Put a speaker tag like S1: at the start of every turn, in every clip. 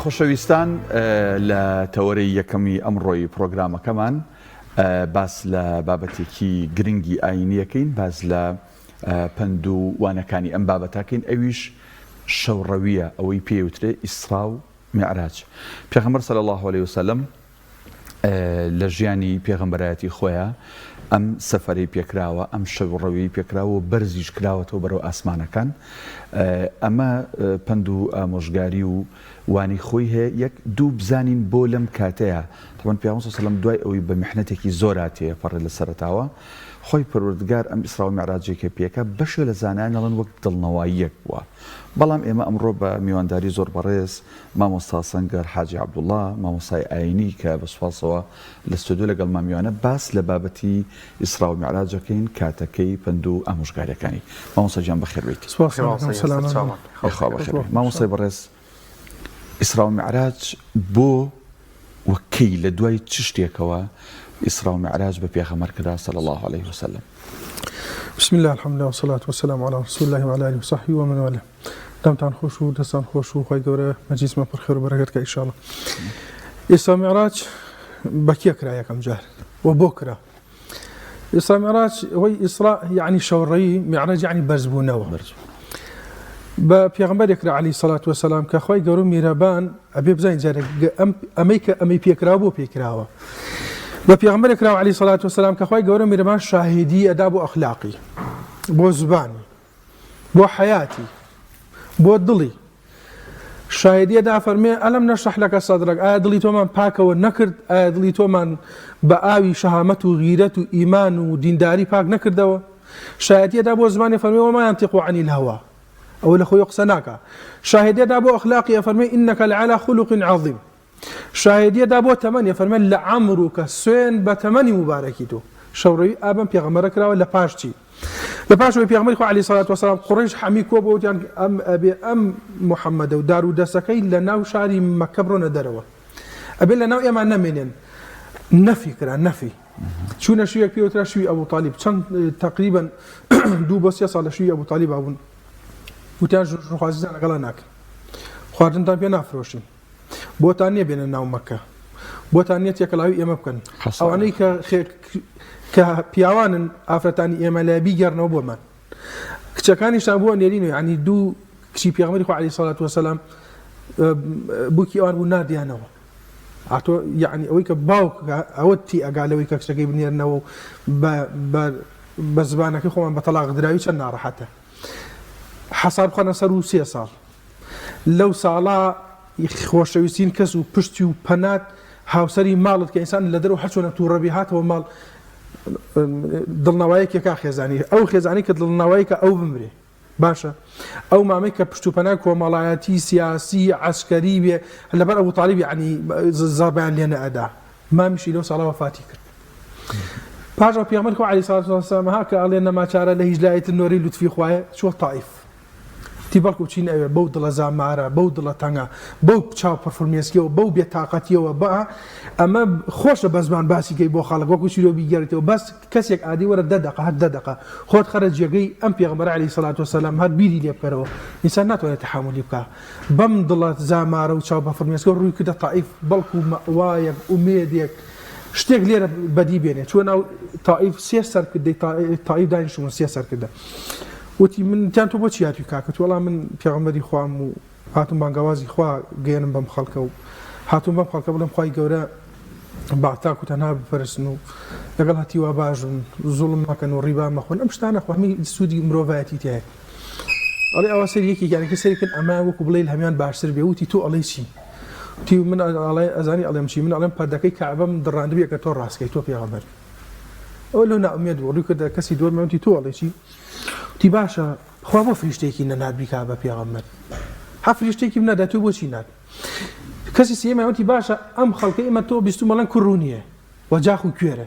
S1: خۆشەویستان لە تەوەرەی یەکەمی ئەمڕۆی پرۆگرامەکەمان باس لە بابەتێکی گرنگی ئاینیەکەین باس لە پەند و وانەکانی ئەم بابەتەکەین ئەویش شەوڕەویە ئەوەی پێوترێ ئیسرا و میعراج پێغەمبەر صلی اللە علیە وسلم لە ژیانی پێغەمبەرایەتی خۆیا ئەم سەفەرەی پێکراوە ئەم شەو ڕەویەی پێکراوە و بەرزیش کراوەتەوە بەرەو ئاسمانەکان ئەمە پەند و ئامۆژگاری و وانەی خۆی هەیە یەک دوو بزانین بۆ لەم کاتەیە تەبەن پێغەمبەر صلی اللە علیه وسلم دوای ئەوەی بە میحنەتێکی زۆرا تێپەڕێت لە سەرەتاوە خۆی پەروەردگار ئەم ئیسرا و میعراجەی کە پێکا بەشێ لە زانایان ئەڵێن وەک دڵنەواییەک بووە بەڵام ئێمە ئەمڕۆ بە میوانداری زۆر بەڕێز مامۆستا سەنگەر حاجی عەبدوڵا، مامۆستای ئایینی کە بە سوپاسەوە لە ستۆدیۆ لەگەڵمان میوانە، باس لە بابەتی ئیسرا و میعراج ئەکەین، کاتەکەی، پەند و ئامۆژگارییەکانی. مامۆستا گیان بەخێر بێیت.
S2: سوپاس دەکەم، سەلامەت بن.
S1: یاخوا بەخێر بێی. مامۆستای بەڕێز، ئیسرا و میعراج بۆ و کەی لە دوای چ شتێکەوە ئیسرا و میعراج بە پێغەمبەر کرا صلی اللە علیه وسلم؟
S2: بسم اللە الحمدللە والصلاة والسلام علی رسول اللە وعلی آله وصحبه ومن والاه. دەمتان خۆش و دەستان خۆش و خوای گەورە مەجلیسمان پڕ خێر و بەرەکەت کە ئیشاڵە. ئیسرا میعراج بە کێ کرا یەکەم جار و بۆ کرا؟ ئیسرا میعراج هۆی ئیسرا یعنی شەوڕەیی میعراج یعنی بەرزبوونەوە بە پێغەمبەرێک کرا عەلەیهی سەلات وەسەلام کە خوای گەورە و میهرەبان ئەبێ بزانین جارێک ئەم ئەمەی کە ئەمەی پێکرا بۆ پێکراوە بە پێغەمبەرێک کرا عەلەیهی سەلات وەسەلام کە خوای گەورە و میهرەبان شاهیدی ئەدا بۆ ئەخلاقی بۆ زبانی بۆ حەیاتی بۆ دڵی شاهدیە دا فەرمێ ئەلم نەشرح لەکە سەدرەک ئایا دڵی تۆمان پاکەوە نەکرد ئایا دڵی تۆمان بە ئاوی شەهامەت و غیرەت و ئیمان و دینداری پاک نەکردەوە شایەتیە دا بۆ زمانی فەرمێ وما ينطق عن الهوى ئەوە لە خۆی قسە ناکا شاهدیە دا بۆ ئەخلاقی ئەفەرمێ إنك لعلى خلق عظيم شاهدیە دا بۆ تەمەنی ئەفەرمێ لەعەمروکە سوێن بە تەمەنی موبارەکی تۆ شەوڕەوی ئا بەم پێغەمبەرە کراوە لە پاش چی لە پاش ئەوەی پێغەمبەری خوا عەلەیهی سەلات وەسەلام قوڕەیش حەمی کۆ بۆ وتیان ئەم ئەبێ ئەم محەممەدە و دار و دەسەکەی لە ناو شاری مەککە بڕۆنە دەرەوە ئەبێ لە ناو ئێمە نەمێنێن نەفی کرا نەفی چوونە شوێک پێوترا شوی ئەبوو تالیب چەند تقریبا دوو بۆ سێ ساڵ لە شوی ئەبوو تالیب بوون وتیان ژنخوازیتان لەگەڵا ناکەین خواردنتان پێ نافرۆشین بۆتان نییە بێنە ناو مەککە، بۆتان نییە تێکەڵاوی ئێمە بکەن، ئەوانەی کە کە پیاوانن ئافرەتانی ئێمە لای بیگەڕنەوە بۆمان، کچەکانیشتان بۆ نێرین و یعنی دوو کچی پێغەمبەری خوا عەلەیهی سەڵات وەسەلام بووکی ئەوان بوو ناردیانەوە. ئاتۆ یعنی ئەوەی کە باوک ئەوە تی ئەگا لەوەی کە کچەکەی بنێرنەوە و بە بە زبانەکەی خۆمان بە تەلاق دراوی چەند ناڕەحەتە. حەسار بخەنە سەر و سێ ساڵ. لەو ساڵە خۆشەویستین کەس و پشتی و پەنات هاوسەری ماڵت کە ئینسان لە دەرەوە هەرچۆنە تووڕە بی هاتەوە ماڵ دڵنەوایەکێکا خێزانی ئەو خێزانی کە دڵنەوایەکە ئەو بمرێ باشە ئەو مامەی کە پشت و پەنای کۆمەڵایەتی سیاسی عسکەری بێ لەبەر ئەبو تالیب یعنی زەربەیان لێ نەئەدا مامیشی لەو ساڵە وەفاتی کرد پاش ئەو پێغەمبەر خوا عەلەیهی سڵات وسلام ها کە ئەڵێ نەما چارە لە هیچ لایەتر نۆرەی لوتفی خوایە چووە تائیف تی بەڵکو چین ئەوێ بەو دڵە زامارە، بەو دڵە تەنگە، بەو چاو پڕ فرمێسکیەوە، بەو بێ تاقەتیەوە، بە ئەمە خۆشە بە زمان باسی کەی بۆ خەڵک وەکو چیرۆک بیگێڕیتەوە، بەس کەسێک ئادی وەرە دە دەقە هەر دە دەقە خۆت خەرە جێگەی ئەم پێغەمبەرە عەلەیهی سەلات وەسەلام هەر بیری لێ بکەرەوە ئینسان ناتوانێت تەحەمولی بکا بەم دڵە زامارە و چاو بە فرمێسکەوە ڕووی کردە تائیف بەڵکو مەئوایەک ئومێدێک شتێک لێرە بەدی بێنێ چووە ناو تائیف سێ سەرکردەی تائیف دانیشتبوون سێ سەرکردە وتی من تیان تۆ بۆچی هاتووی کاکە وەڵا من پێغەمبەری خوام و هاتوم بانگەوازی خوا گەێنم بەم خەڵکە و هاتوم بەم خەڵکە بڵێم خوای گەورە با تاک و تەنها بپەرستن و لەگەڵ هەتیوا باش بن زوڵم مەکەن و ڕیبا مەخۆن ئەم شتانە خۆ هەمی سوودی مرۆڤایەتی تایە ئەڵێ ئەوە سەری یەکێکیان کە سەری کرد ئەمە وەکو بڵێ هەمیان باشتر بێ وتی تۆ ئەڵێی چی وتی من ئەڵێ ئەزانی ئەڵێم چی من ئەڵێم پەردەکەی کەعبەم دڕاندبێ کە تۆ ڕاستکەی تۆ پێغەمبەر ئەوە لەو نائومێد بوو ڕووی کردە کەسی دووەم وتی تۆ ئەڵێی چی وتی باشە خوا بۆ فریشتەیەکی نەنارد بیکا بە پێغەمبەر هە فریشتەیەکی بناردە تۆ بۆچی نارد کەسی سێیەمیان وتی باشە ئەم خەڵکەی ئێمە تۆ بیستومە ئەڵێن کوڕ نییە وەجاخ و کوێرە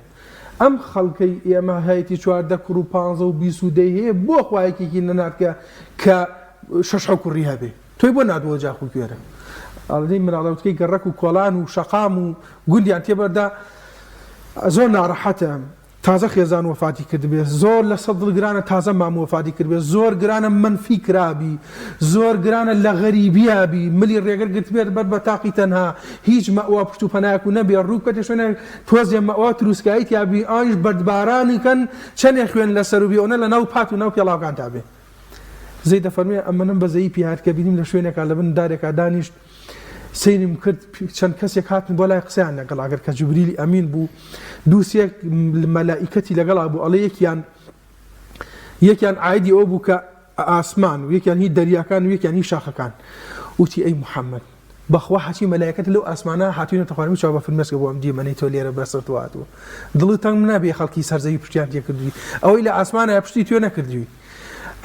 S2: ئەم خەڵکەی ئێمە هەیەتی 14 کوڕ و 15 و 20 و دەی هەیە بۆ خوا یەکێکی نەنارد کە کە شەش حەو کوڕی هەبێ تۆی بۆ ناردووە جاخ و کوێرە ئەڵێ مناڵەوتکەی گەڕەک و کۆڵان و شەقام و گوندیان تێبەردا زۆر ناڕەحەتە. تازە خێزان وەفاتی کردبێ زۆر لەسەر دڵ گرانە تازە مام وەفاتی کردبێ زۆر گرانە مەنفی کرابی زۆر گرانە لە غەریبیا بی ملی ڕێگر گرتبێت بەر بە تاقی تەنها هیچ مەوا پشت و پەنایەک و نەبێ ڕوو بکەتە شوێنێک تۆزێ مەوا تروسکایی تیا بی ئەویش بەردبارانی کەن چەنێ خوێن لەسەر و بی ئەونە لە ناو پات و ناو پێڵاوەکانتا بێ زەید دەفەرموێ ئەمنم بەزەیی پێ هات کە بینیم لە شوێنێکا لە بن دارێکا دانیشت سەیرم کرد چەند کەسێک هاتن بۆ لای قسەیان لەگەڵ ئەگەر کە جبریلی ئەمین بوو دووسێک مەلائیکەتی لەگەڵا بوو ئەڵێ یەکیان یەکیان عایدی ئەو بوو کە ئاسمان و یەکیان هی دەریاکان و یەکیان هی شاخەکان وتی ئەی محەممەد بەخوا هەچی مەلایکەت لەو ئاسمانە هاتوینەتە خوارمی چاو بە فرمێسکە بۆ ئەم دیمەنەی تۆ لێرە بەسەر تۆ هاتووە دڵی تەنگ نابێ خەڵکی سەرزەوی پشتیان تێکردووی ئەوەی لە ئاسمانە پشتی توێ نەکردووی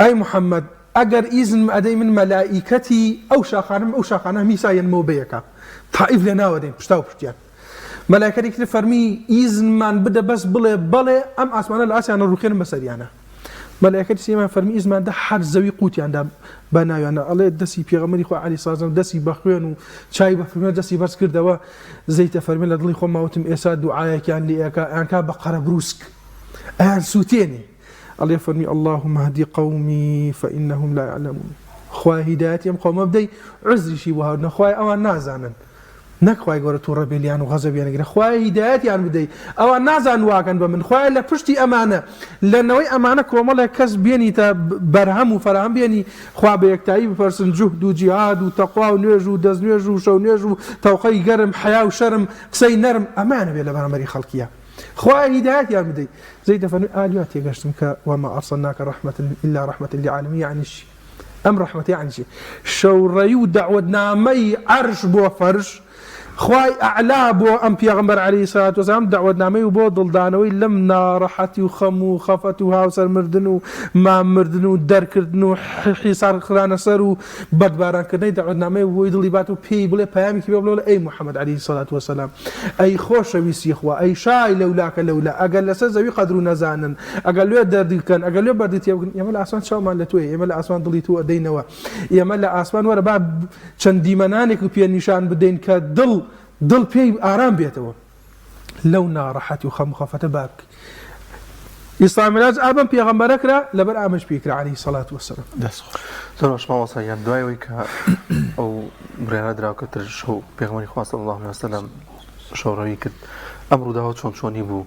S2: ئەی محەممەد ئەگەر ئیزنم ئەدەی من مەلائیکەتی ئەو شاخانەم ئەو شاخانە هەمیسا یەنمەوە بەیەکا تائیف لێ ناوەدەین پشتاو پشتیان مەلایکەتێکی تر فەرمی ئیزنمان بدە بەس بڵێ بەڵێ ئەم ئاسمانە لە ئاسیانە ڕوخێنم بەسەریانە مەلایکەتی سێیەمان فەرمی ئیزمان دە هەر زەوی قوتیان دا بە ناویانە ئەڵێ دەسی پێغەمبەری خوا عەلەیهی سڵاو دەسی بە خوێن و چای بە فرمێ دەستی بەرز کردەوە زەیتە فەرمی لە دڵی خۆم وتم ئێسا دوعایەکیان لێ ئەکا ئەیانکا بە قەرەبروسک ئەیان سووتێنێ ئەڵێ فەرمی اللهم اهدی قومی فانهم لا یعلمون خوایە هیدایەتی ئەم قەومە بدەی عوزریشی بۆ هاوردنە خوایە ئەوان نازانن نەک خوای گەورە توڕە بێ لیان و غەزەبیان گرە خوایە هیدایەتیان بدەی ئەوان نازان واکەن بە من خوایە لە پشتی ئەمانە لە نەوەی ئەمانە کۆمەڵێک کەس بێنیتە بەرهەم و فەراهەم بێنی خوا بە یەکتایی بپەرسن جوهد و جیهاد و تەقوا و نوێژ و دەستنوێژ و شەونوێژ و تەوقەی گەرم حەیا و شەرم قسەی نەرم ئەمانە بێ لە بەرامبەری خەڵکیە خوایە هیدایەتیان بدەی زەید دەفەرموێ ئا لێوە تێگەشتم کە وما ارسلناک رحمە الا رحمە للعالمین یەعنی چی ئەم ڕەحمەتە یەعنی چی شەوڕەی و دەعوەتنامەی عەرش بۆ فەرش خوای ئەعلا بۆ ئەم پێغەمبەر عەلەیهی سەلات وەسەلام دەعوەتنامەی و بۆ دڵدانەوەی لەم ناڕەحەتی و خەم و خەفەت و هاوسەر مردن و مام مردن و دەرکردن و حیسار خرانە سەر و بەردباران کردنی دەعوەتنامەی بۆی دڵی بات و پێی بڵێ پەیامێکی پێ بڵێ ئەی محمد علیە الصلوە والسلام ئەی خۆشەویستی خوا ئەی شای لەولاکە لەولا ئەگەر لەسەر زەوی قەدر و نەزانن ئەگەر لێ دەردی بکەن ئەگەر لێ بەردی تێ بکەن ئێمە لە ئاسمان چاومان لە تۆیە ئێمە لە ئاسمان دڵی تۆ ئەدەینەوە ئێمە لە ئاسمان وەرە با چەند دیمەنانێک و پێ نیشان بدەین کە دڵ دڵ پێی ئارام بێتەوە لەو ناڕەحەتی و خەم و خەفەتە با بکەی ئیسرا میراج ئا بەم پێغەمبەرە کرا لەبەر ئامەش پێی کرا عەلەیهی سەڵات وەسەلام.
S1: دەست خۆش.
S3: زۆر باش مامۆستا گیان دوای ئەوەی کە ئەو بڕیارە درا کە تر شەو پێغەمبەری خوا صلی الله علیه وسلم شەوڕەوی کرد ئەم ڕووداوە چۆن چۆنی بوو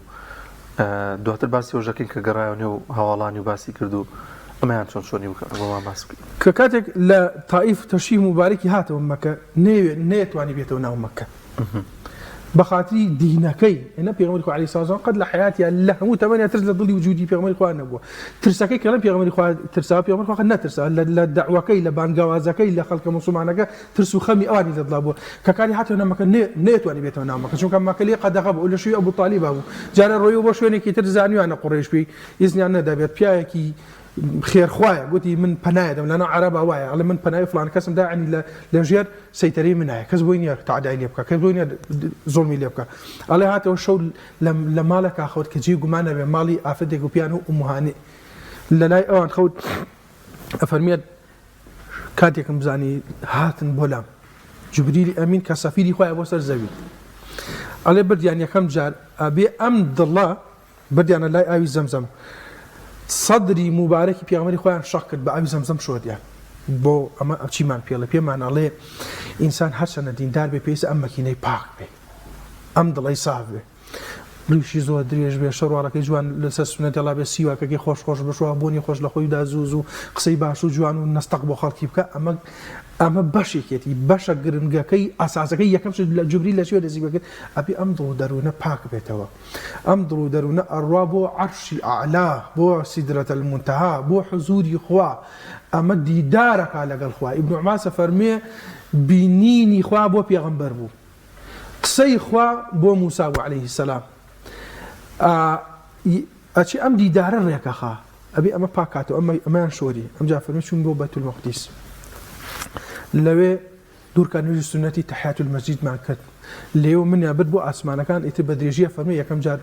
S3: دواتر باسی ئەوش دەکەین کە گەڕایەوە نێو هەواڵانی و باسی کرد و ئەمەیان چۆن چۆنی بوو کە بۆمان باس بکەیت.
S2: کە کاتێک لە تائیف تەشریف موبارەکی هاتەوە مەکە نەیەوێ نەیەتوانی بێتەوە ناو مەکە بە خاتری دینەکەی نە پێغەمبەری خوا عەلەیهی سڵاو قەت لە حەیاتیا لە هەموو تەمەنیا ترس لە دڵی وجودی پێغەمبەری خوا نەبووە ترسەکەی کە پێغەمبەری خوا ترسا پێغەمبەری خوا قەت نەترسا لە دەعوەکەی لە بانگەوازەکەی لە خەڵکە موسڵمانەکە ترس و خەمی ئەوانی لە دڵا بووە کە کاری هاتەوە ناو مەکە نەیتوانی بێتەوە ناو مەکە چونکە مەکە لێ قەدەغە بوو لە شووی ئەبوو تالیبا بوو جارە ڕۆیەوە بۆ شوێنێکی تر زانیوانە قوڕەیش پێی ئیزنیان نەدابێت پیاوێکی خێرخوایە گوتی من پەنای دەم لەناو عەرەبا وایە ئەڵێ من پەنای فڵان کەسم دا یعنی لە لەژێر سەیتەرەی منایە کەس بۆی نییە تەعدای لێ بکا کەس بۆی نییە زوڵمی لێ بکا ئەڵێ هاتەوە شەو لە ماڵێکا خەوت کە جێی گومان نەبێ ماڵی ئافرەتێک و پیان و ئومهانێ لە لای ئەوان خەوت ئەفەرمیێت کاتێکم بزانی هاتن بۆ لام جبریلی ئەمین کە سەفیری خوایە بۆ سەر زەوی ئەڵێ بردیان یەکەم جار ئەبێ ئەم دڵە بردیانە لای ئاوی زەمزەم سەدری موبارەکی پێغەمبەری خۆیان شەق کرد بە ئاوی زەمزەم شۆردیان بۆ ئەمە چیمان پێڵێ پێمان ئەڵێ ئینسان هەرچەنە دیندار بێ پێویستە ئەم مەکینەی پاک بێ ئەم دڵەی ساف بێ ڕیشی زۆر درێژ بێ شەرواڵەکەی جوان لەسەر سونەت هێڵا بێ سیواکەکەی خۆش خۆش بشوا بۆنی خۆش لە خۆیدا زوو زوو قسەی باش و جوان و نەستەق بۆ خەڵکی بکە ئەمە ئەمە بەشێکێتی بەشە گرنگەکەی ئاساسەکەی یەکەم شت لە جوبری لە چێ دەستی بکرد ئەبێ ئەم دڵ و دەروونە پاک بێتەوە ئەم دڵ و دەروونە ئەڕوا بۆ عەرشی ئەعلا، بۆ سیدرەت المونتەها، بۆ حزووری خوا، ئەمە دیدارەکا لەگەڵ خوا، ئیبن عوباس ئەفەرموێ بینینی خوا بۆ پێغەمبەر بوو، قسەی خوا بۆ موسا بوو عەلەیه سەلام، ئەچێ ئەم دیدارە ڕێکەخا، ئەبێ ئەمە پاک کاتەوە، ئەمەیان شۆری، ئەمجا فەرمووی چوون بۆ بەیتولمەقدیس، لەوێ دوورکا نوێژی سوننەتی تحیات المسجدمان کرد لێوە منیان برد بۆ ئاسمانەکان ئیتر بە درێژیە فەرمی یەکەم جار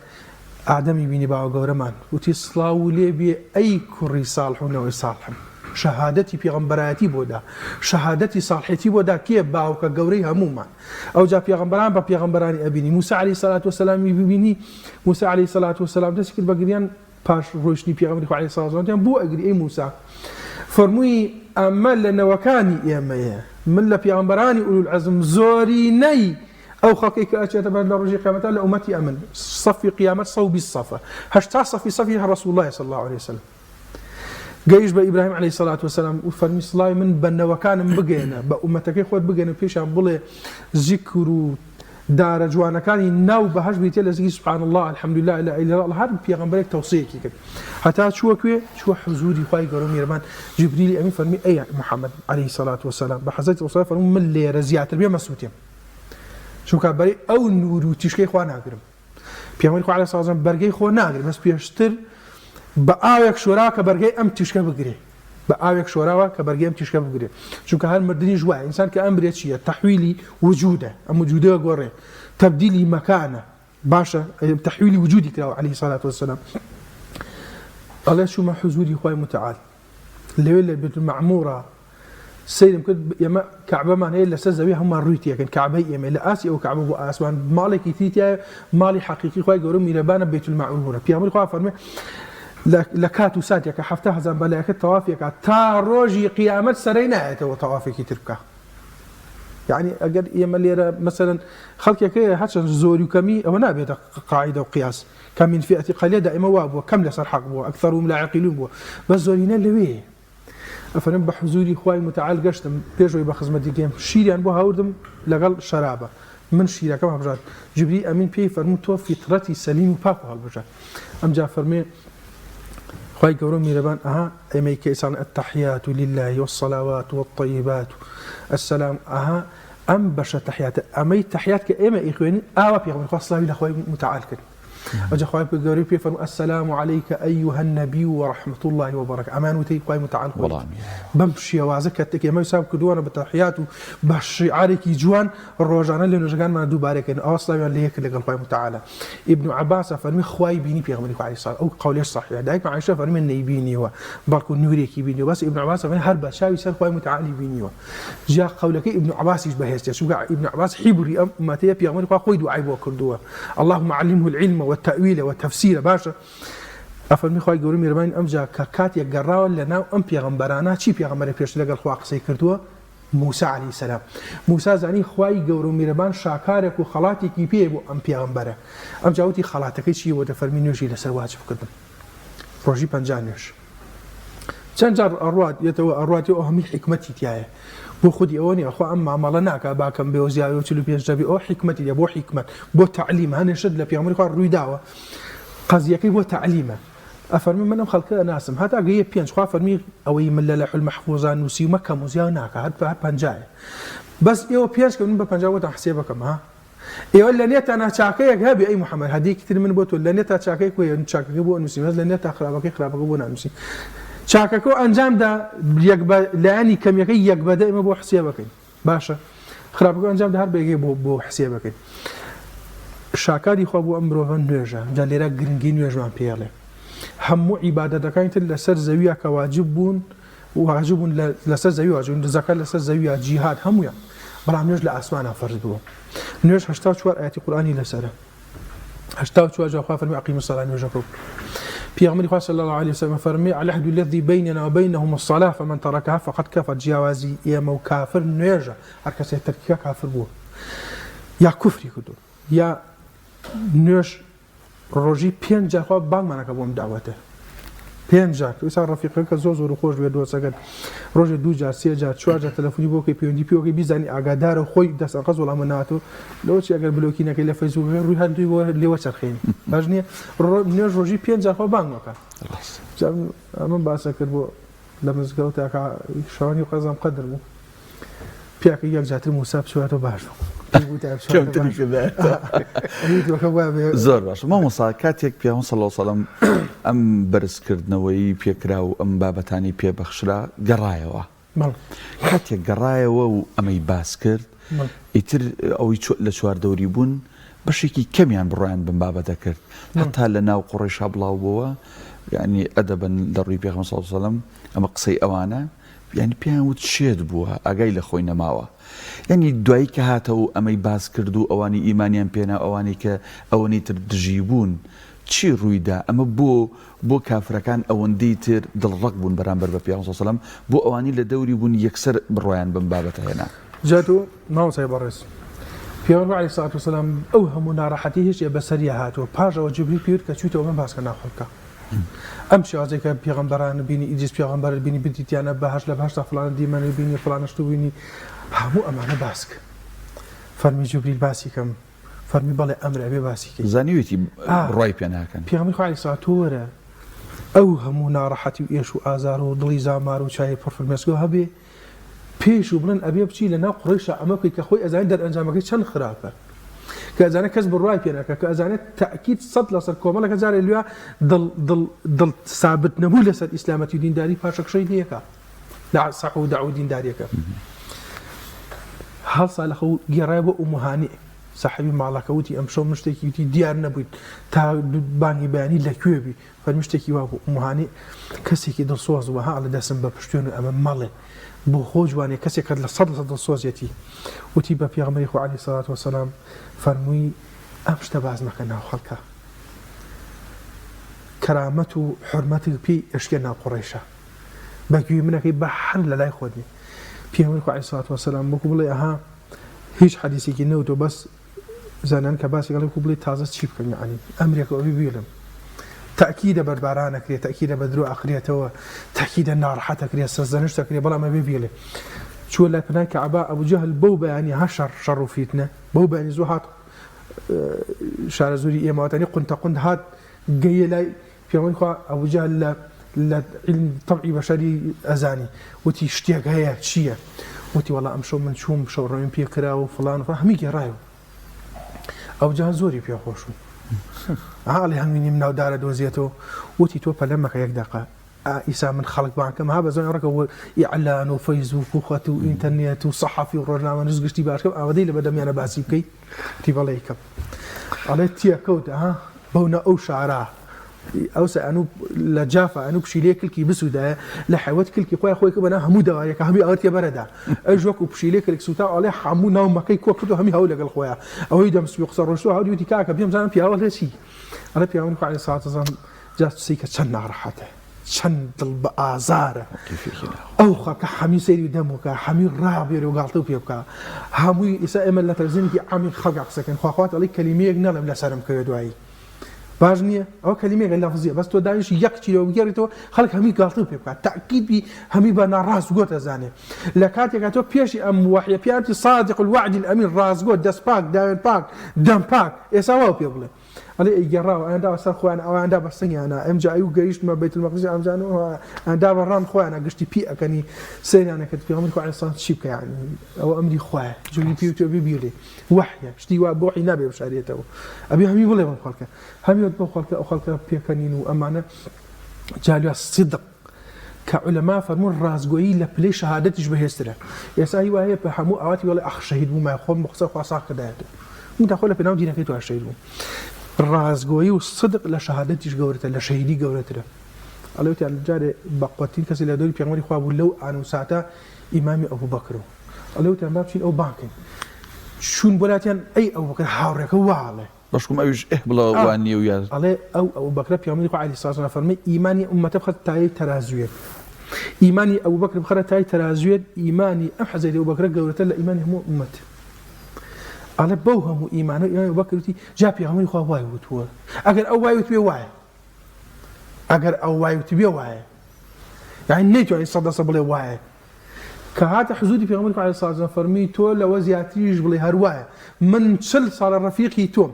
S2: ئادەمی بینی باوە گەورەمان وتی سڵاوو لێ بێ ئەی کوڕی ساڵح و نەوەی ساڵحم. شەهادەتی پێغەمبەرایەتی بۆ دا، شەهادەتی ساڵحێتی بۆ دا، کێ؟ باوکە گەورەی هەموومان. ئەوجا پێغەمبەران بە پێغەمبەرانی ئەبینی، موسا عەلەیهی سەلات وەسەلامی ببینی، موسا عەلەیهی سەلات وەسەلام دەستی کرد بە گریان، پاش ڕۆیشتنی پێغەمبەری خوا عەلەیهی سەلات وەسەلام وتیان بۆ ئەگری ئەی موسا؟ فەرمووی ئەمە لە نەوەکانی ئێمەیە، من لە پێغەمبەرانی ئولولعەزم زۆرینەی ئەو خەڵکەی کە ئەچێتە بەر لە ڕۆژی قیامەتا لە ئومەتی ئەمن، سەفی قیامەت 120 سەفە، 80 سەفی سەفی هەر ڕەسوڵ اللە صلی اللە علیە وسلم. گەیشت بە ئیبراهیم علیە سەلات وسلام و فەرمی سڵاوی من بە نەوەکانم بگەیەنە، بە ئومەتەکەی خۆت بگەیەنە و پێشیان بڵێ زیکر و دارە جوانەکانی ناو بەهەشت بریتیە لە زیکری سبحان اللە الحمدللە لا اله الا اللە هەر پێغەمبەرێک تەوسیەکی کرد هەتا چووە کوێ چووە حزوری خوای گەورە و میهرەبان جبریلی ئەمین فەرمی ئەی محمد علیه الصلاة والسلام بە حەزرەتی ڕسول فەرموو من لێرە زیاتر بێ مەسووتێم چونکە بەری ئەو نور و تیشکەی خوا ناگرم پێغەمبەری خوا علیه الصلاة والسلام بەرگەی خۆ ناگرێ بەس پێشتر بە ئاوێک شۆرا کە بەرگەی ئەم تیشکە بگرێ بە ئاوێک شۆراوە کە بەرگەی ئەم تیشکە بگرێ چونکە هەر مردنیش وایە ئینسان کە ئەمرێ چییە تەحویلی وجودە ئەم وجودە گۆڕێ تەبدیلی مەکانە باشە تەحویلی وجودی کراوە علیه الصلاة والسلام ئەڵێ چوومە حزوری خوای متعال لەوێ لە بێت المعمورە سەیرم کرد ئێمە کەعبەمان هەیە لەسەر زەوی هەموومان ڕووی تێکەن کەعبەی ئێمە لە ئاسی ئەو کەعبە بۆ ئاسمان ماڵێکی تری تایە ماڵی حەقیقی خوای گەورە میرەبانە بەیت المعمورە پێغەمبەری خوا فەرمێ لە کات و ساتێکە 70 هەزار مەلائکە تەوافێکا تا ڕۆژی قیامەت سەرەی نایەتەوە تەوافێکی تر بکا یعنی ئەگەر ئێمە لێرە مەسەلەن خەڵکێک هەیە هەرچەند زۆری و کەمی ئەوە نابێتە قاعدە و قیاس کە من فئەتی قەلیە دائیمە وا بووە کەم لەسەر حەق بووە ئەکثەرهم لا یعقلون بووە بەس زۆرینە لەوێ ئەفەرم بە حزوری خوای متعال گەشتم پێش ئەوەی بە خزمەتی گەیم شیریان بۆ هاوردم لەگەڵ شەرابە من شیرەکەم هەڵبژارد جبری ئەمین پێی فەرموو تۆ فیترەتی سەلیم و پاک و هەڵبژارد ئەمجا فەرمێ خوای گەورە و میرەبان ئەها ئێمەی کە ئیسان التحیات لله والصلوات والطیبات السلام ئەها ئەم بەشە تەحیاتە ئەمەی تەحیات کە ئێمە ئیخوێنین ئاوا پێغەمبەر خوا سڵاوی لە خوای متعال کرد ئەوجا خوای گەورەی پێ فەرموو السلام علیک ایها النبی ورحمة الله وبرکاته ئەمان وتەی خوای متعال خۆی
S1: وەڵامی
S2: بەم شێوازە کە تێک ئێمە حساب کردووانە بە تەحیات و بە شیعارێکی جوان ڕۆژانە لە نوێژەکانمان دووبارە کەین ئەوە سڵاویان لێ کرد لەگەڵ خوای متعالە ئیبن عەباس فەرمی خوای بینی پێغەمبەری خوا عەلەیهی سەلام ئەو قەولەش صحیحە دایکم عائشە فەرمی نەیبینیوە بەڵکو نورێکی بینیوە بەس ئیبن عەباس فەرمی هەر بە چاوی سەر خوای متعالی بینیوە جا قەولەکەی ئیبن عەباسیش بەهێزترە چونکە ئیبن عەباس حیبری ئەم ئوممەتەیە پێغەمبەری خوا خۆی دوعای بۆ کردووە اللهم علمه العلم والتأویل والتفسیر باشە ئەفەرمی خوای گەورە میهرەبانی ئەمجا کە کاتێک گەڕاوە لەناو ئەم پێغەمبەرانە چی پێغەمبەرێک پێشتر لەگەڵ خوا قسەی کردووە موسا علیه السلام موسا زانی خوای گەورە و میرەبان شاکارێک و خەڵاتێکی پێیە بۆ ئەم پێغەمبەرە ئەمجا وتی خەڵاتەکەی چییە بۆ دەفەرمی نوێژی لەسەر واجب کردم ڕۆژی 50 نوێژ چەند جار ئەڕوات یەتەوە ئەڕوات ئەو هەمووی حیکمەتی تایە بۆ خودی ئەوە نیە خوا ئەم مامەڵە ناکا با کەم بێ و زیاوێ و 45 دەبێ ئەو حیکمەتی لە بۆ حیکمەت بۆ تەعلیم هەنێ شت لە پێغەمبەری خوا ڕووی داوە قەزیەکەی بۆ تەعلیمە ئەفەرمی من ئەم خەڵکە ئەناسم هەتا گەیە پێنج خوا فەرمی ئەوەی من لە لەوح المەحفوظا نووسیومە کەم و زیاو ناکا هەر هەر پەنجایە بەس ئێوە پێنج کە من بە 50 بۆتان حسێبەکەم ها ئێوە لە نێتانا چاکەیەک هەبێ ئەی محمد هەدیەکی تر من بۆ تۆ لە نێتا چاکەیەک هەیە چاکەکە بۆ ئەنووسین بەس لە نێتا خراپەکەی خراپەکە بۆ نانووسین چاکەکە و ئەنجامدا یەک بە لایەنی کەمیەکەی یەک بەدە ئێمە بۆ حسێبەکەین باشە خراپەکە ئەنجامدا هەر بەیەکەی بۆ بۆ حسێبەکەین شاکاری خوا بۆ ئەم مرۆڤە نوێژە جا لێرە گرنگی نوێژمان پێڵێ هەموو عیبادەتەکانی تر لەسەر زەویە کە واجب بوون واجب بوون لەسەر زەوی واجب بوون زەکات لەسەر زەویە جیهاد هەموویان بەڵام نوێژ لە ئاسمانە فەرز بووە نوێژ 84 ئاەتی قورئانی لەسەرە 84 جار خوا فەرمی أقيموا الصلاة نوێژەکە بکە پێغەمبەری خوا صلی الله علیه وسلم فەرمی العهد الذي بيننا وبينهم الصلاة فمن تركها فقد كفر جیاوازی ئێمە و کافر نوێژە هەر کەسێک تەرکیکا کافر بووە یا کوفری کردو یا نوێژ ڕۆژی پێنج جار خوا بانگمان ئەکا بۆ ئەم دەعوەتە پێنج جار ئێستا ڕەفیقەکە زۆر زۆر خۆش بێت دۆستەکەت ڕۆژێ دوو جار سێ جار چوار جار تەلەفۆنی بۆ کەی پەیوەندی پێوەکەی بیزانی ئاگادارە و خۆی دەست ئەنقەز وەڵامە ناتۆ لەوە چی ئەگەر بلۆکی نەکەی لە فەیسبووکەکە ڕووی هەر دووی بۆ لێوە چەرخێنی باش نییە نوێژ ڕۆژی پێنج جار خوا بانگ مەکە ئەمە باسە کرد بۆ لە مزگەوتە کە شەوانی قەزام قەدر بوو پیاکە یەک جاتر موسا بچواتەوە باش
S1: زۆر باش مامۆسا کاتێک پێ صلی الله وسلم ئەم بەرزکردنەوەی پێکرا و ئەم بابەتانی پێبەخشرا گەڕایەوە کاتێک گەڕایەوە و ئەمەی باس کرد ئیتر ئەوەی لە چواردەوری بوون بەشێکی کەمیان بڕوایان بەم بابەتە کرد هەتا لە ناو قوڕەیشا بڵاو بۆوە یعنی ئەدەبن لە ڕووی پێغەمبەر صلی الله علیه و سلم. ئەمە قسەی ئەوانە یانی پێیان وت شێت بووە ئاگای لە خۆی نەماوە یانی دوایی کە هاتەوە و ئەمەی باس کرد و ئەوانی ئیمانیان پێنا ئەوانی کە ئەوەنی تر دژی بوون چی ڕووی دا ئەمە بۆ بۆ کافرەکان ئەوەندەی تر دڵڕەق بوون بەرامبەر بە پێغەمبەر صلی اللە علیە و سلم بۆ ئەوانی لە دەوری بوون یەکسەر بڕوایان بەم بابەتە هێنا.
S2: جا تۆ مامۆستای بەڕێز پێغەمبەر علیە الصلوة والسلام ئەو هەموو ناڕەحەتی هێشتێ بەسەریا هاتووە پاش ئەوە جبریل پێی وت کە چوویتەوە من باسکە ناخۆ بکە ئەم شێوازەی کە پێغەمبەران بینی ئیدریس پێغەمبەرت بینی بردیتیانە بەهەشت لە بەهەشتا فڵانە دیمەنت بینی فڵانە شت بینی هەموو ئەمانە باسکە فەرمی جبریل باسی کەم فەرمی بەڵێ ئەمر ئەبێ باسی کەی.
S1: زانیویەتی بڕوای پێ ناکەن.
S2: پێغەمبەری خوا علیە الصلوە تۆ وەرە ئەو هەموو ناڕەحەتی و ئێش و ئازار و دڵی زامار و چاوی پڕ فرمێسکەوە هەبێ پێش و بڵێن ئەبێ بچی لە ناو قوڕەیشا ئەمە بکەی کە خۆی ئەزانێت دەرئەنجامەکەی چەند خراپە کە ئەزانێت کەس بڕوای پێ ناکا کە ئەزانێت تەئکید سەد لەسەر کۆمەڵێکە جارێ لویا دڵ دڵ دڵ سابت نەبوو لەسەر ئیسلامەتی و دینداری پاشەکشەی لێکا لە سەح و دەعو دینداریەکە هەڵسا لە خەو گێڕای بۆ ئومهانی ساحبی ماڵەکە وتی ئەمشەو من شتێکی وتی دیار نەبوویت تا بانگی بەیانی لە کوێ بی فەرمی شتێکی وا بوو ئومهانی کەسێکی دڵسۆز بوو ها ئەڵێ دەسم بە پشتێن و ئەمە مەڵێ بۆ خۆ جوانێ کەسێک کە 100% دڵسۆزیەتی وتی بە پێغەمبەری خوا عەلەیهی سەڵات وەسەلام فەرمووی ئەم شتە باس مەکە ناو خەڵکە کەرامەت و حورمەتت پێی ئەشکێ ناو قوڕەیشە بە گوێی منەکەی بە هەر لە لای خۆت بێ پێغەمبەری خوا عەلەیهی سەڵات وەسەلام وەکو بڵێ ئەها هیچ حەدیسێکی نەوتووە بەس زانایان کە باسی ئەڵێ وەکو بڵێی تازە چی بکەم یەعنی ئەمرێکە ئەبێ بیڵێم تەئکیدە بەرباران ئەکرێ تەئکیدە بە درۆ ئەخرێتەوە تەئکیدە ناڕەحەت ئەکرێ سەرزەنشت ئەکرێ بەڵام ئەبێ بیڵێ چووە لای پەنای کەعبە ئەبو جەهل بەو بەیانی ها شەڕ شەڕ و فیتنە بەو بەیانی زوو هات شارەزووری ئێمە واتانی قونتە قونت هات گەیە لای پێغەمبەری خوا ئەبو جەهل لە لە عیلم تەبعی بەشەری ئەزانی وتی شتێک هەیە چییە؟ وتی وەڵا ئەمشەو من چووم شەوڕەویم پێ کرا و فڵان و فڵان هەمی گێڕایەوە ئەو جەهل زۆری پێ خۆش بوو ئەها ئەڵێ هەنگوینیم ناو دارە دۆزیەتەوە وتی تۆ پەلە مەکە یەک دەقە ئیسا من خەڵک بانکەم ها بە زۆن ڕەکە و ئیعلان و فەیسبوک و خەت و ئینتەرنێت و سەحەفی و ڕۆژنامەنووس گشتی باشکەم ئامادەی لە بەدەمیانە باسی بکەی وتی بەڵێ یکەم ئەڵێ تێکەوت ها بەونە ئەو شارە ئەوسا ئەنو لە جافا ئەنو پشیلەیە کلکی بسوودایە لە حەوت کلکی خۆی خۆی بەنا هەموو دەوارێکە هەمووی ئەوە تێبەرەدا ئەوش وەکو پشیلەی کلک سووتا ئەڵێ هەموو ناو مەکەی کۆ کردو هەمی هەو لەگەڵ خۆیان ئەوەی دەم سوی قسە ڕۆشتوە هەوری وتی کاکە بێم زانم پیاوە لێ چی ئەڵێ پیاوەنی خوا عەلەیهی سڵات وسلام جا سەی کە چەند ناڕەحەتە چەند دڵ بە ئازارە ئەو خەڵکە حەمی سەیری دەم وکە حەمی ڕابێرێ و گاڵتە و پێ بکە هەمووی ئیسا ئێمە لە تەلەفزیۆنێکی عامی خەڵکا قسەکەن خواخوات ئەڵێ کەلیمەیەک نەڵێم لەسەرم کەوێ دوایی باش نییە ئەوە کەلیمەیەکە لەفزیە بەس تۆ دانیشی یەک چیرۆک بگێڕیتەوە خەڵک هەمی گاڵتە و پێ بکات تاکید بی هەمی بە ناڕاست گۆتە زانێ لە کاتێکا تۆ پێشی ئەم وەحیە پیانتی صادق الوعد الامین ڕاستگۆ دەست پاک داوێن پاک دەم پاک ئێسا واو پێ بڵێ ئەڵێ ئەیگێڕاوە ئەیان دا بەسەر خۆیان ئەویان دا بە سنگیانا ئەمجا ئەیو گەیشتمە بەیت المەقدس ئەمجا ئەیان دا بە ڕان خۆیانا گشتی پی ئەکەنی سەیریان ئەکرد پێغەمبەری خوا عەلەیهی سەلام چی بکە یانی ئەوە ئەمری خوایە جوری پێ وتوە بێ بیڵێ وەحیە شتی وا بۆ وەحی نابێ بشارێتەوە ئەبێ هەمی بڵێ بەم خەڵکە هەمی وت بەو خەڵکە ئەو خەڵکە پێکەنین و ئەمانە جالیا صدق کە عولەما فەرموون ڕاستگۆیی لە پلەی شەهادەتیش بەهێزترە ئێستا هی وایە بە هەموو ئاواتی وەڵێ ئەخ شەهید بوومایە خۆم بە قسە خوا ساغ کردایەتەوە من تا خۆ لە پێناو دینەکەی تۆ شەهید بووم ڕاستگۆیی و صدق لە شەهادەتیش گەورەترە لە شەهیدی گەورەترە ئەڵێ وتیان جارێ بە قوتترین کەسی لە دەوری پێغەمبەری خوا بوو لەو ئان و ساتە ئیمامی ئەبوبەکر و ئەڵێ وتیان با بچین ئەو بانگ کەین چوون بۆ لاتیان ئەی ئەبوبەکر هاوڕێکە وا ئەڵێ
S1: بەشکم ئەویش ئه بڵێ وا نیە و یا.
S2: ئەڵێ ئەو ئەبوبەکرە پێغەمبەری خوا عەلەیهی سڵاوت وسلام فەرمووی ئیمانی ئوممەتە بخەرە تایەی تەرازوویەک ئیمانی ئەبوبەکر بخەرە تای تەرازوویەک ئیمانی ئەم حەزرەتی ئەبوبەکرە گەورەتر لە ئیمانی هەموو ئوممەت ئەڵێ بەو هەموو ئیمانە ئیمانی ئەبوبەکر وتی جا پێغەمبەری خوا وای وتووە ئەگەر ئەو وای وتبێ وایە ئەگەر ئەو وای وتبێ وایە یعنی نەیتوانی سەد لەسەد بڵێ وایە کە هاتە حزوری پێغەمبەری خوا علیە سڵاو فەرمووی تۆ لەوە زیاتریش بڵێ هەر وایە من 40 ساڵە ڕەفیقی تۆم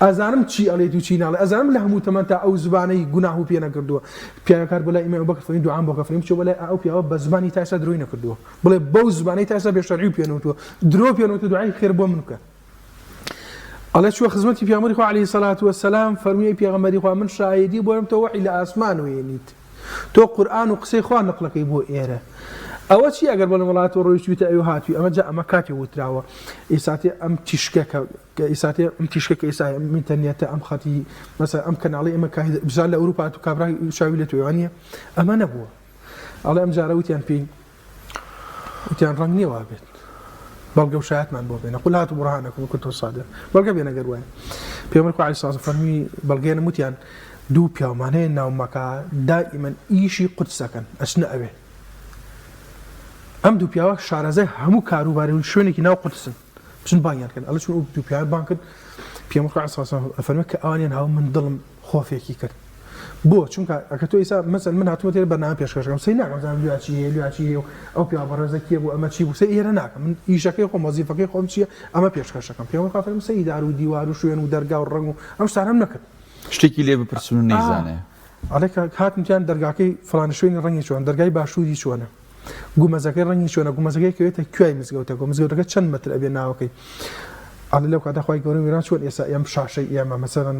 S2: ئەزانم چی ئەڵێیت و چی ناڵێ ئەزانم لە هەموو تەمەنتا ئەو زبانەی گوناه و پێ نەکردووە پیاوێک هات بۆ لای ئیمام ئەبوبەکر فەرمووی دوعام بۆ کە فەرمووی بچۆ بۆ لای ئەو پیاوە بە زبانی تا ئێستا درۆی نەکردووە بڵێ بەو زبانەی تا ئێستا بێ شەرعی و پێ نەوتووە درۆ پێ نەوتووە دوعای خێر بۆ من بکە ئەڵێ چووە خزمەتی پێغەمبەری خوا عەلەیهی سەلات وەسەلام فەرمووی ئەی پێغەمبەری خوا من شاهیدی بۆم تۆ وەحی لە ئاسمان وێنیت تۆ قورئان و قسەی خوا نقلەکەی بۆ ئێرە ئەوە چی ئەگەر بڵێم وڵات تۆ ڕۆیشتویتە ئەوێ هاتووی ئەمە جا ئەمە کاتێ وتراوە ئیساتێ ئەم تیشکە کە کە ئیساتێ ئەم تیشکە کە ئیسا ئەم ئینتەرنێتە ئەم خەتی مەسەلەن ئەم کەناڵی ئێمە کە بزان لە ئەوروپا تو کابرا چاوی لە تۆ وانییە ئەمە نەبووە. ئەڵێ ئەم جارە وتیان پێی وتیان ڕەنگ نییە وابێت بەڵگە و شایەتمان بۆ بێنە قل هاتوا برهانكم إن كنتم صادقين بەڵگە بێنە گەر وایە پێغەمبەر خوا عەلەیهی سڵام فەرمی بەڵگەیەنم وتیان دوو پیاومان هەیە ناو مەکە دائیمەن ئیشی قودسەکەن ئەچنە ئەوێ ئەم دوو پیاوە شارەزای هەموو کاروباری و شوێنێکی ناو قودسن بچن بانگیان کەن ئەڵێ چون ئەو دوو پیاوە بانگ کرد پێغەمبەر خوا عەلەیهی سڵام ئەفەرمێ کە ئەوانیان هاو من دڵم خۆفێکی کرد بۆ چونکە ئەکە تۆ ئیسا مەسەل من هاتومە تێرە بەرنامە پێشکەشەکەم سەی ناکەم زانم لویا چی هەیە لویا چی هەیە و ئەو پیاوە بەڕێزە کێ بوو ئەمە چی بوو سەی ئێرە ناکەم من ئیشەکەی خۆم وەزیفەکەی خۆم چییە ئەمە پێشکەشەکەم پێغەمبەر خوا فەرمی سەی دار و دیوار و شوێن و دەرگا و ڕەنگ و ئەم شتانەم نەکرد
S1: شتێکی لێ بپرسن و نەیزانێ.
S2: ئەڵێ کە هاتم تیان دەرگاکەی فڵانە شوێنی ڕەنگی چۆن دەرگای باشووری چۆنە گومەزەکەی ڕەنگی چۆنە گومەزەکەی کەوێتە کوای مزگەوتەکە مزگەوتەکە چەند مەتر ئەبێ ناوەکەی ئەڵێ لەو کاتە خوای گەورە وێران چۆن ئێستا ئێم شاشەی ئێمە مەسەلەن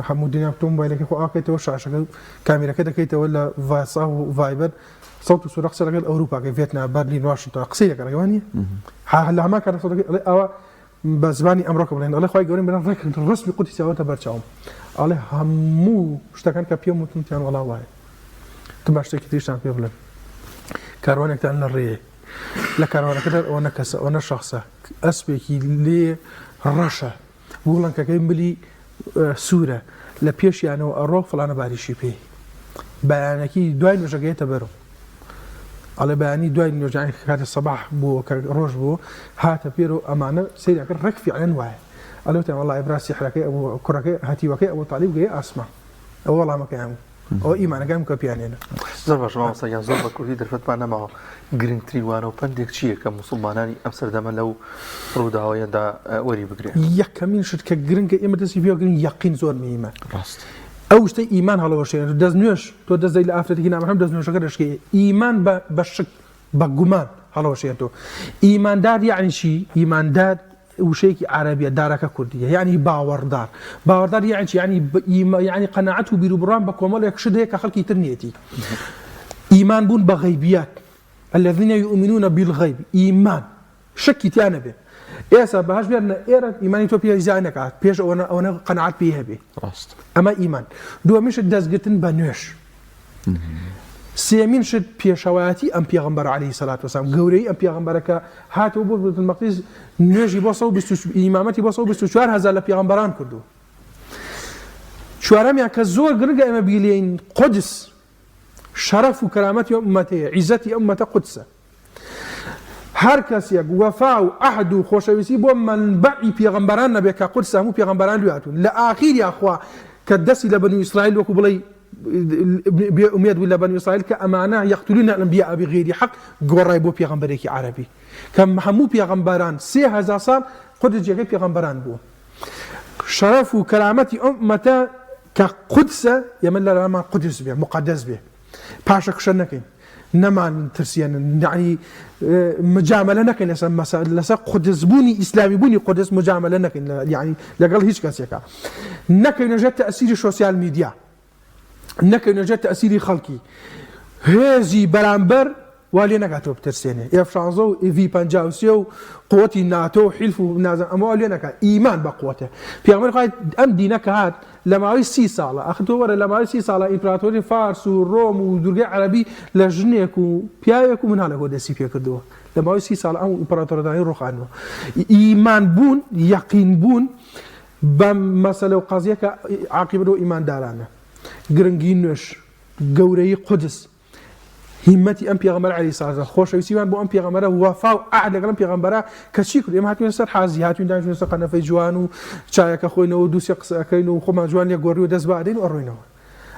S2: هەموو دنیا تۆ مۆبایلەکەی خۆ ئاکەیتەوە شاشەکە کامیرەکە دەکەیتەوە لە ڤاتساپ و ڤایبەر سەوت و سوورە قسە لەگەڵ ئەوروپا کە ڤێتنام بەرلین واشنتۆن قسەی لەگەڵ ئەوە نییە لە هەمان کات ئەڵێ ئەوە بە زمانی ئەمڕۆکە بڵێن ئەڵێ خوای گەورەی من ڕێک ڕەسمی قودسی ئەوەتە بەرچاوم ئەڵێ هەموو شتەکان کە پێم وتن تیان وەڵا وایە تم با شتێکی تریشتان پێ بڵێم کاروانێکتان لە ڕێ لە کاروانەکەدا ئەوە کەسە ئەوە شخصە ئەسپێکی لێ ڕەشە گوڵەنکەکەی ملی سوورە لە پێشیانەوە ئەڕۆ فڵانە باریشی پێی بەیانەکی دوای نوێژەکەیەتە بەرەو ئەڵێ بەیانی دوای نوێژانی کاتێ سەباح بوو کە ڕۆژ بوو هاتە پێر و ئەمانە سەیریان کرد ڕێک فیعلەن وایە ئەڵێ وتیان وەڵا ئەی برا سیحرەکەی ئەبوو کوڕەکەی هەتیوەکەی ئەبوو تالیب گەیە ئاسمان ئەوە وەڵامەکەیان بوو ئەوە ئیمانەکەیان بوو کە پێیان هێنا.
S3: زۆر باشە مامۆستا گیان زۆر بە کوردی دەرفەتمان نەماوە گرنگترین وانە و پەندێک چییە کە موسڵمانانی ئەم سەردەمە لەو ڕووداوەیەدا وەری بگرێ؟
S2: یەکەمین شت کە گرنگە ئێمە دەستی پێ بگرین یەقین زۆر مهمە
S1: ڕاست.
S2: ئەو شتەی ئیمان هەڵەوەشێنێت دەست نوێژ تۆ دەست دەی لە ئافرەتێکی نامەحرەم دەست نوێژەکە دەشکێ ئیمان بە بە شک بە گومان هەڵەوەشێنێتەوە ئیماندار یعنی چی ئیماندار وشەیەکی عەرەبیە دارەکە کوردیە یعنی باوەڕدار باوەڕدار یعنی چی یعنی یعنی قەناعەت و بیروبڕوان بە کۆمەڵێک شت هەیە کە خەڵکی تر نیەتی ئیمان بوون بە غەیبیات الذين يؤمنون بالغیب ئیمان شکی تیا نەبێ ئێسا بەهەشت بێنە ئێرە ئیمانی تۆ پێ زیای نەکات پێش ئەوەنە ئەوەنە قەناعەت پێی هەبێ
S1: ڕاست
S2: ئەمە ئیمان دووەمین شت دەستگرتن بە نوێژ سێمین شت پێشەوایەتی ئەم پێغەمبەر عەلەیهی سەلات وەسەلام گەورەی ئەم پێغەمبەرە کە هاتەوە بۆ بەیت المەقدس نوێژی بۆ ئیمامەتی بۆ 124 هەزار لە پێغەمبەران کردو چوارەمیان کە زۆر گرنگە ئێمە بیلێین قودس شەرەف و کەرامەتی ئەم ئومەتەیە عیزەتی ئەم ئومەتە قودسە هەر کەسێک وەفا و عەهد و خۆشەویستی بۆ مەنبەعی پێغەمبەران نەبێت کە قودسە هەموو پێغەمبەران لێ هاتوون لە ئاخیریا خوا کە دەستی لە بەنو ئیسرائیل وەکو بڵێی بێ ئومێد بوو لە بەنو ئیسرائیل کە ئەمانە یەقتلون الانبیاء بغیر حق گۆڕای بۆ پێغەمبەرێکی عەرەبی کە هەموو پێغەمبەران 3000 ساڵ قودس جێگەی پێغەمبەران بووە شەرەف و کەرامەتی ئەم ئومەتە کە قودسە ئێمە لەلامان قودس بێ مقەدەس بێ پاشەکشە نەکەین نەمان ترسێنن یعنی مجاملە نەکەین لەسەر مەسە لەسەر قودس بوونی ئیسلامی بوونی قودس مجاملە نەکەین یعنی لەگەڵ هیچ کەسێکا نەکەینە ژێر تەئسیری سۆسیال میدیا نەکەینە ژێر تەئسیری خەڵکی هێزی بەرامبەر وا لێ نەکات تۆ بترسێنێ ئێف شانزە و ڤی 53 و قوتی ناتۆ و حیلف و نازم ئەمە وا لێ نەکات ئیمان بە قوتە پێغەمبەری خوای ئەم دینە کە هات لە ماوەی سی ساڵە ئەخر تۆ وەرە لە ماوەی سی ساڵە ئیمپراتۆری فارس و ڕۆم و دوورگەی عەرەبی لە ژنێک و پیاوێک و مناڵێکەوە دەستی پێکردووە لە ماوەی سی ساڵ ئەم ئیمپراتۆرەتانی ڕوخاندووە ئیمان بوون یەقین بوون بەم مەسەلە و قەزیە کە عاقیبەت بۆ ئیماندارانە گرنگی نوێژ گەورەیی قودس هیمەتی ئەم پێغەمبەر عەلەیهی سڵات وسلام خۆشەویستیمان بۆ ئەم پێغەمبەرە وەفا و عەهد لەگەڵ ئەم پێغەمبەرە کە چی کرد ئێمە هاتوین سەر حازی هاتوین دانیشتوین سەر قەنەفەی جوان و چایەکە خۆینەوە و دوو سێ قسە ئەکەین و خۆمان جوان لێ گۆڕی و دەست بادەین و ئەڕۆینەوە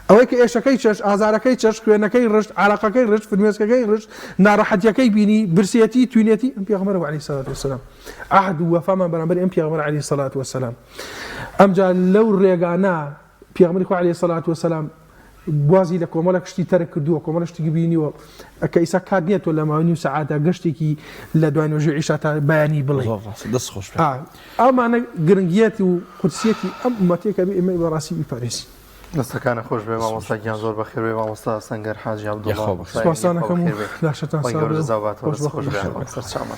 S2: ئەوەی کە ئێشەکەی چەشت ئازارەکەی چەشت خوێنەکەی ڕشت عەرەقەکەی ڕشت فرمێسکەکەی ڕشت ناڕەحەتیەکەی بینی برسێتی توینێتی ئەم پێغەمبەرە عەلەیهی سڵات وسلام عەهد و وەفامان بەرامبەر ئەم پێغەمبەر عەلەیهی سڵات وسلام ئەمجا لەو ڕێگانە پێغەمبەری خوا عەلەیهی سڵات وسلام وازی لە کۆمەڵێک شتی تەرک کردووە، کۆمەڵێک شتی بینیوە کە ئیسا کات نییە تۆ لە ماوەی نیو سەعاتدا گەشتێکی لە دوای نوێژی عیشا تا بەیانی بڵێی.
S1: زۆر ڕاستە دەست خۆش بێت.
S2: ئا ئەمانە گرنگیەت و قودسیەتی ئەم ئوممەتەیە کە ئەبێ ئێمە بەڕاستی بیپارێزین.
S3: دەستەکانت خۆش بێ مامۆستا گیان زۆر بەخێر بێی مامۆستا سەنگەر حاجی عەبدوڵا
S1: یاخوا بەخێر.
S2: سوپاستان
S3: یاخوا
S2: ئەکەم و
S3: بەخێر بێی
S2: لاشەتان
S3: خوای
S2: ساغ
S3: گەورە
S2: بێ و
S3: جەزا باتەوە
S2: خۆش
S3: دەست خۆش
S2: بەخت
S3: بێ
S2: بێ.
S3: سەرچاومان.